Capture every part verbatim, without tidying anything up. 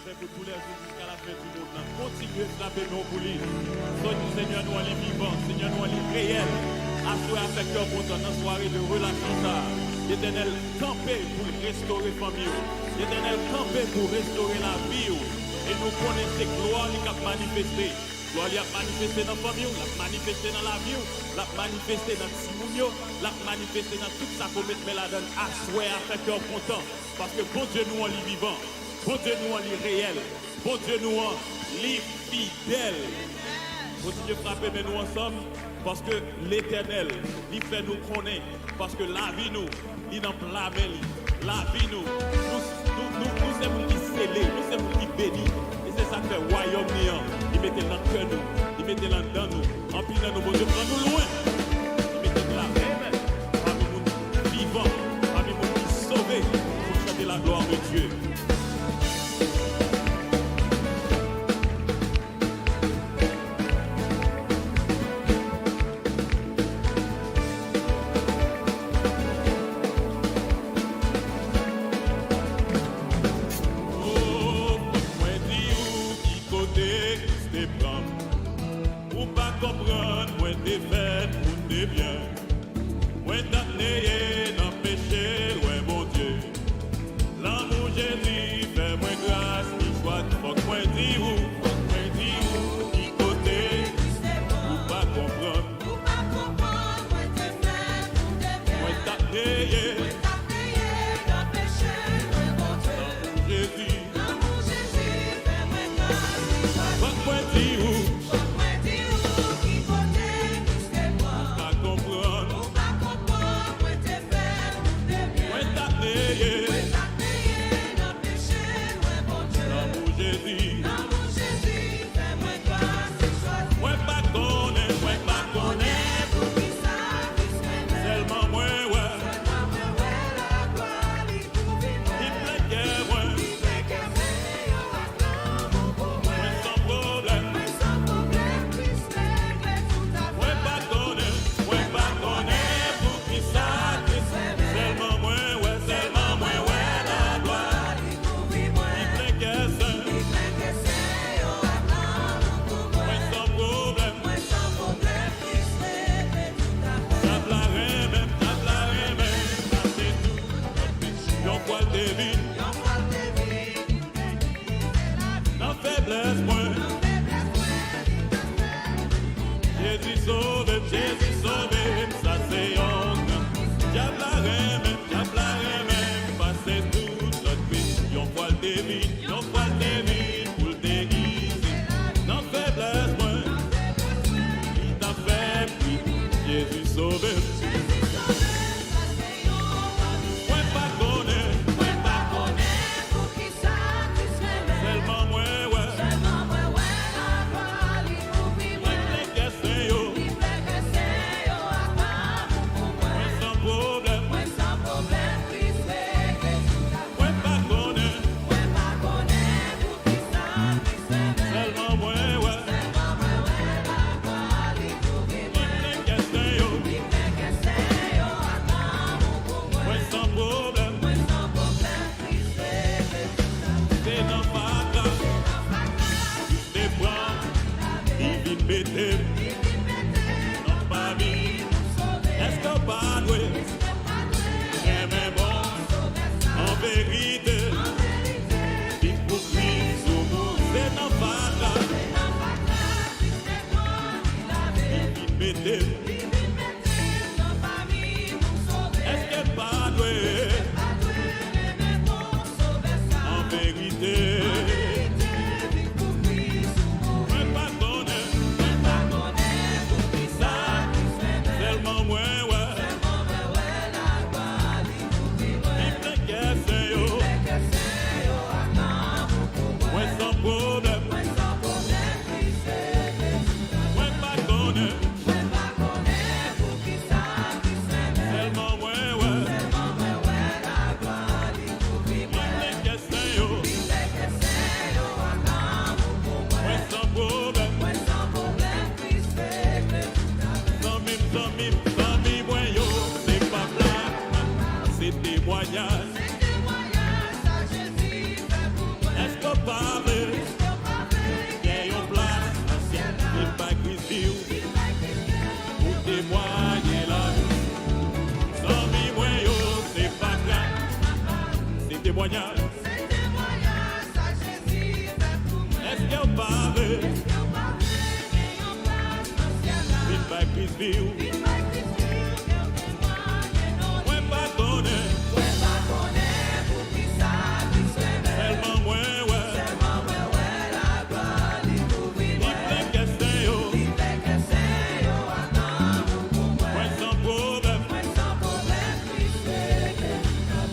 Pou tou lè jou jiska lafen di mond lan. Kontinye frape men w pou li. Sò di Senyè nou an li vivan, Senyè nou an li reyèl. Aswè a fè kè w kontan nan sware de relasyon sa a. Letènèl kanpe pou l restore fanmi w. Letènèl kanpe pou restore lavi w. E nou konnen se glwa li k ap manifeste. Glwa li ap manifeste nan fanmi w, l ap manifeste nan lavi w, l ap manifeste nan timoun yo, l ap manifeste nan tout sa ke w met men ladan l. Aswè a fè kè w kontan. Paske Bondye nou an li vivan. Bondye nou an li reyèl. Bondye nou an li fidèl. Kontinye frape men nou ansanm, paske Letènèl, li fè nou konnen, paske lavi nou, li nan pla men li. Lavi nou, nou, nou, nou, nou se moun ki sele, nou se moun ki beni. E se sa k fè wayòm li an, li mete l nan kè nou, li mete l anndan nou. Anpil nan nou, Bondye pran nou lwen. Li mete nou la, pami moun vivan, pami moun ki sove, pou chante la gloire de Dieu. Oh, fòk mwen di ou ki kote Kris te pran m. Ou pa konprann, mwen te fèt pou te byen. Mwen t ap neye nan peche, lwen Bondye. Lanmou Jezi fè mwen gras, li chwazi. Fòk mwen di ou, fòk mwen di ou, ki kote ou pa konprann. Ou pa konprann, mwen te fèt pou te byen. Mwen t ap neye. Mwen t ap neye nan peche, lwen Bondye. Lanmou Jezi. Lanmou Jezi fè mwen gras, li chwazi. Fòk mwen di ou. Fòk mwen di ou ki kote Kris te pran. Ou pa konprann. Ou pa konprann, mwen te fèt pou te byen. Mwen t ap neye. Mwen t ap neye nan peche, lwen Bondye. Lanmou Jezi. Lanmou Jezi fè mwen gras, li chwazi. Mwen pa konnen, mwen pa konnen. Poukisa Kris renmen. Sèlman mwen wè. Sèlman mwen wè laglwa li. Li plen kè mwen. Li plen kè mwen. Mwen san pwoblèm. Mwen san pwoblèm. Kris regle tout afè. Mwen pa konnen, mwen pa konnen poukisa Kris renmen. Sèlman mwen wè, sèlman mwen wè laglwa. Li kouvri mwen. Li plen kè sen. Li plen kè sen yo ak lanmou pou mwen. Mwen san pwoblèm. Mwen san pwoblèm. Kris regle tout afè. Dyab la renmen m, dyab la renmen m pase tout. Yon fwa l te vin. Nan feblès mwen. Jezi sove m, Jezi sove m, sa se yon gran. Dyab la renmen m, dyab la renmen m pase tout lòt kris. Yon fwa l te vin, yon fwa l te vin pou l te gizi. Nan feblès mwen, li t ap fè m ri. Jezi sove m. Mwen pa konnen, mwen pa konnen poukisa Kris renmen. Sèlman mwen wè. Sèlman mwen wè laglwa li kouvri mwen. Li plen kè sen yo. Li plen kè sen yo ak lanmou pou mwen. Mwen san pwoblèm. Mwen san pwoblèm, Kris regle tout afè. Mwen pa konnen. Mwen pa konnen poukisa Kris renmen. Sèlman mwen wè. Sèlman mwen wè laglwa li kouvri mwen. Li plen kè sen yo. Li plen kè sen yo ak lanmou pou mwen. Mwen san pwoblèm. Mwen san pwoblèm, Kris regle tout afè. Se nan fatra. Se nan fatra. Li pran, li vin mete m nan pami. Èske w pa dwe renmen bon? An verite, li pou Kris ou mouri. Se nan fatra. Li vin mete m. Èske m pa dwe? An verite, mwen pa konnen. Sèlman mwen wè. Li plen kè sen yo. Temwanyaj. Se temwanyaj sa Jezi fè pou mwen. Èske w pare? Èske w pare gen yon plas nan syèl la? Vin bay Kris vi w. Vin bay Kris vi w, ke w temwaye non li. Mwen pa konnen. Mwen pa konnen poukisa Kris renmen. Sèlman mwen wè. Sèlman mwen wè laglwa li kouvri mwen. Li plen kè sen yo. Li plen kè sen yo ak lanmou pou mwen. Mwen san pwoblèm. Mwen san pwoblèm.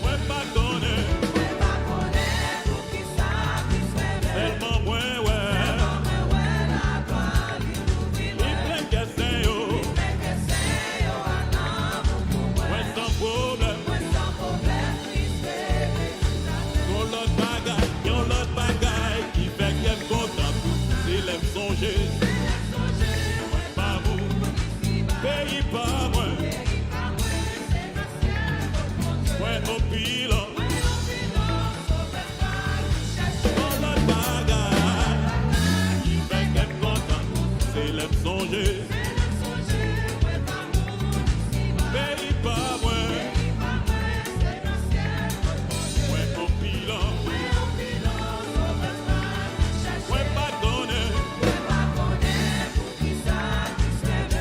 Mwen pa konnen. Mwen pa konnen poukisa Kris renmen. Sèlman mwen wè. Sèlman mwen wè laglwa li kouvri mwen. Li plen kè sen yo. Li plen kè sen yo ak lanmou pou mwen. Mwen san pwoblèm. Mwen san pwoblèm. Kris renmen tout afè. Yon lòt bagay, yon lòt bagay ki fè kè m kontan tou, se lè m sonje. Se lè m sonje. Mwen pa moun. Peyi pa mwen. Peyi pa mwen. Mwen anpil. Yon lòt bagay ki fè kè m kontan, se lè m sonje. Peyi pa mwen. Mwen anpil. Mwen pa konnen.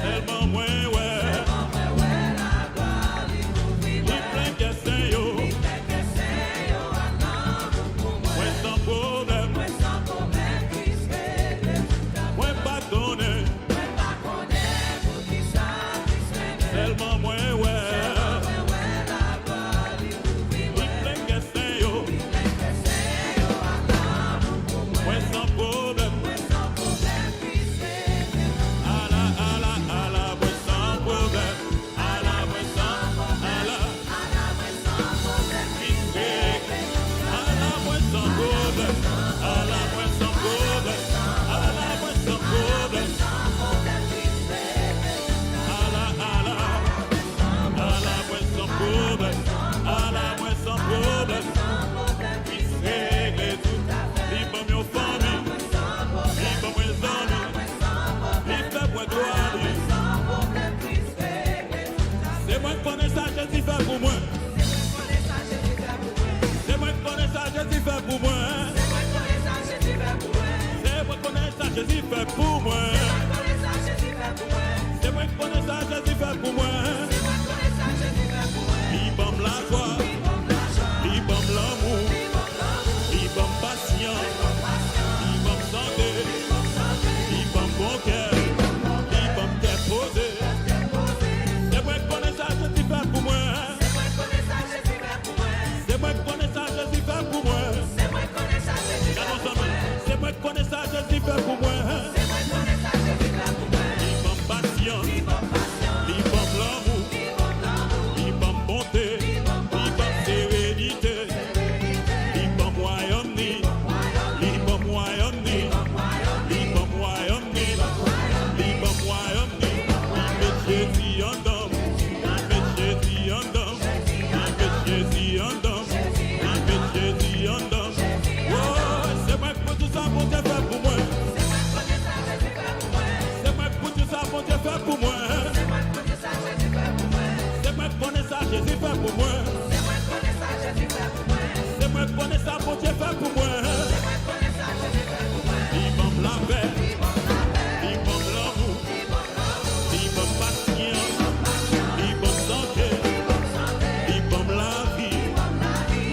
Sèlman mwen wè. Li plen kè sen yo. Mwen san pwoblèm. Mwen pa konnen. Sèlman mwen wè. Li plen kè sen yo. Mwen san pwoblèm. Ala, ala, ala, mwen san pwoblèm. Ala, mwen san, ala. Ala, mwen san pwoblèm. Kris regle. Ala, mwen san pwoblèm. Ala, mwen san pwoblèm. Ala, mwen san pwoblèm. Ala, ala. Ala, mwen san pwoblèm. Ala, mwen san pwoblèm. Kris regle tout. Li ban m yon fanmi. Li ban mwen zanmi. Li fè mwen glwa li. Se mwen k konnen sa Jezi fè pou mwen. Se mwen k konnen sa Jezi fè pou mwen. Se mwen k konnen sa Jezi fè pou mwen. Se mwen k konnen sa Jezi fè pou mwen. Li ban m lajwa. Li ban m lanmou. Li ban m pasyans. Li ban m sante. Li ban m bon kè. Li ban m kè poze. Se mwen k konnen sa Jezi fè pou mwen. Se mwen k konnen sa Jezi fè pou mwen. Gade yon zanmi. Se mwen k konnen sa Jezi fè pou mwen. Li ban m pasyans. Li ban m lanmou. Li ban m bonte. Li ban m serenite. Li ban m wayòm ni. Li ban m wayòm ni. Li ban m wayòm ni. Li ban m wayòm ni. Li met Jezi anndan m. Li met Jezi anndan m. Li met Jezi anndan m. Li met Jezi anndan m. Oh, se mwen k pou di sa Bondye fè pou mwen. Se mwen k pou di sa Bondye fè pou mwen. Se mwen k konnen sa Jezi fè pou mwen. Se mwen k konnen sa Bondye fè pou mwen. Li ban m lapè. Li ban m lanmou. Li ban m pasyans. Li ban m sante. Li ban m lavi.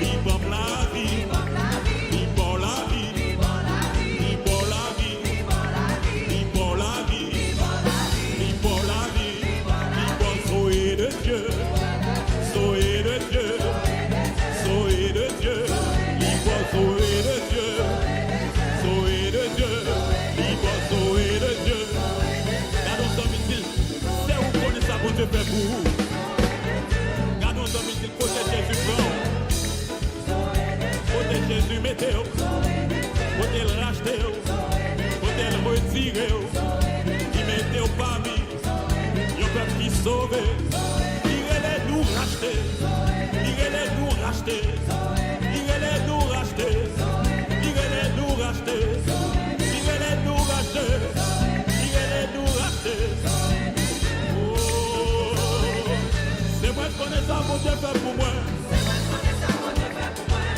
Li ban m lavi. Li ba w lavi. Li ba w lavi. Li ba w lavi. Li ba w lavi. Li ba w lavi. Li ba w Zoe de Dye. Zoe de Dye. Zoe de Dye. Li ba w Zoe de Dye. Zoe de Dye. Li ba w Zoe de Dye. Gade yon zanmi di l, se ou k konnen sa Bondye fè pou ou. Gade yon zanmi di l, kote Jezi pran w. Kote Jezi mete w. Kote l rachte w. Kote l retire w. Li mete w pami yon pèp ki sove. Li rele nou rachte. Li rele nou rachte. Li rele nou rachte. Li rele nou rachte. Li rele nou rachte. Li rele nou rachte. Oh, se mwen k konnen sa Bondye fè pou mwen. Se mwen k konnen sa Bondye fè pou mwen.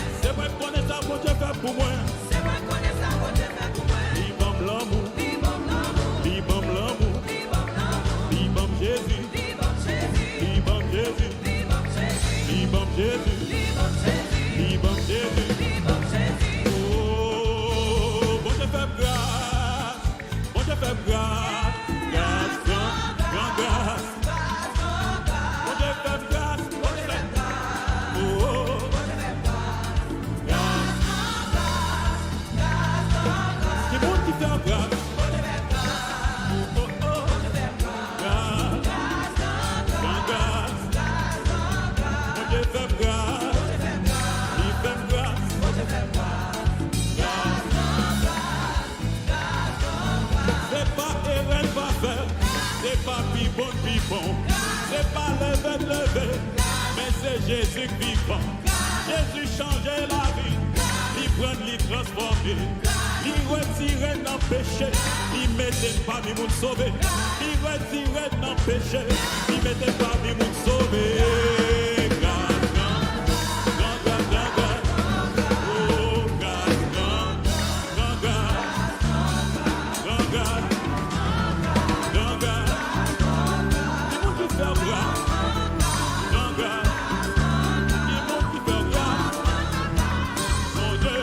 Konn pi bon, se pa leve n leve, men se Jezi k vivan. Jezi chanje lavi, li pran n, li transfòme. Li retire n nan peche, li mete n pami moun sove. Li retire n nan peche, li mete n pami moun sove. Gras, gras, gras, gras, gras, gras. Oh, gras, gras, gras, gras. Gran gras, gran gras, ki moun ki fè w gras? Gran gras, ki moun ki fè w gras? Bondye,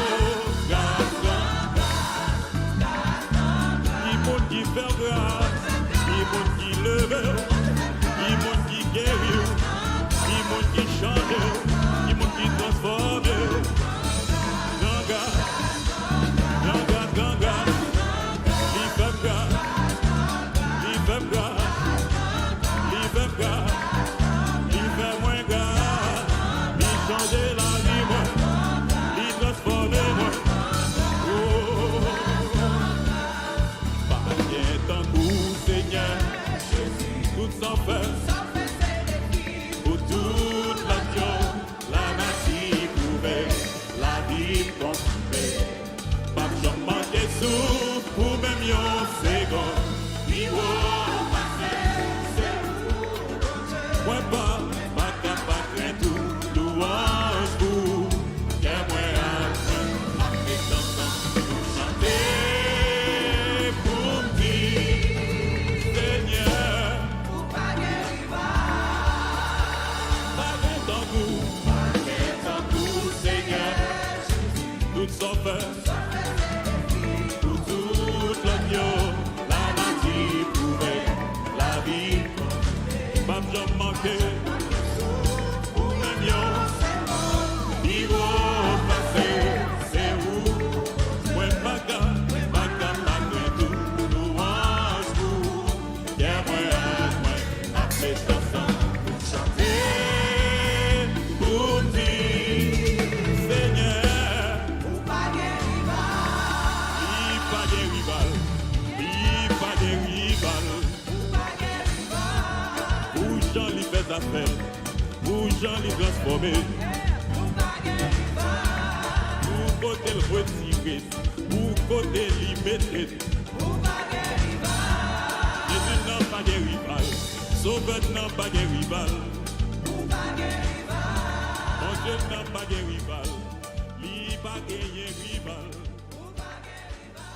oh, gras, gran gras. Ki moun ki fè w gras? Ki moun ki leve w? Ki moun ki geri w? Ki moun ki chanje w? Ki moun ki transfòme w? Gran gras, gran gras, gran gras. Li fè m gras, li fè m gras, li fè m gras, li fè mwen gras. Li chanje lavi mwen, li transfòme mwen. Oh. Pa gen tankou Senyè Jezi. Tout sa w fè pou tout lòt yo, lanati pwouve, lavi m konfime. P ap janm manke souf pou menm yon segonn. Pi wo pase, se ou, Bondye. Mwen pa, pa ka pa krent ou, louwanj pou ou. Kè mwen ak mwen ap met ansanm pou chante, pou m di, Senyè, ou pa gen rival. Pa gen tankou, pa gen tankou Senyè Jezi. Tout sa w fè, pou tout lòt yo, lanati pwouve, lavi p ap janm manke. Ou menm yon sèl mo, pi wo pase, se ou. Mwen pa ka, mwen pa ka pa krent ou, louwanj pou ou. Kè mwen ak mwen ap met ansanm pou chante, pou m di, Senyè, ou pa gen rival. Li pa gen rival. Li pa gen rival. Ou pa gen rival. Pou jan li fè zafè l, pou jan li transfòme. Ou pa gen rival. Pou kote l retire, pou kote li mete n. Ou pa gen rival. Jezi nan pa gen rival. Sovè nan pa gen rival. Ou pa gen rival. Bondye nan pa gen rival. Li pa genyen rival. Ou pa gen rival.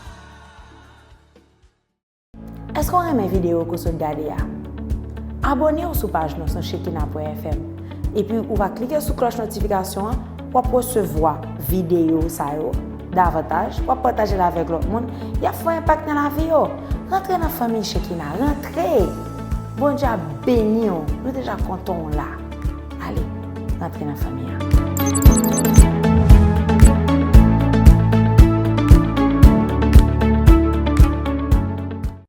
Èske w renmen videyo ke w sot gade a? Abòne w sou paj nou sou Shekina pwen F M. Epi ou va klike sou klòch notifikasyon an, w ap resevwa videyo sa yo davantaj, w ap pataje l avèk lòt moun, y ap fè yon enpak nan lavi yo. Rantre nan fanmi Shekina, rantre! Bondye ap beni w, nou deja kontan w la. Ale, rantre nan fanmi an.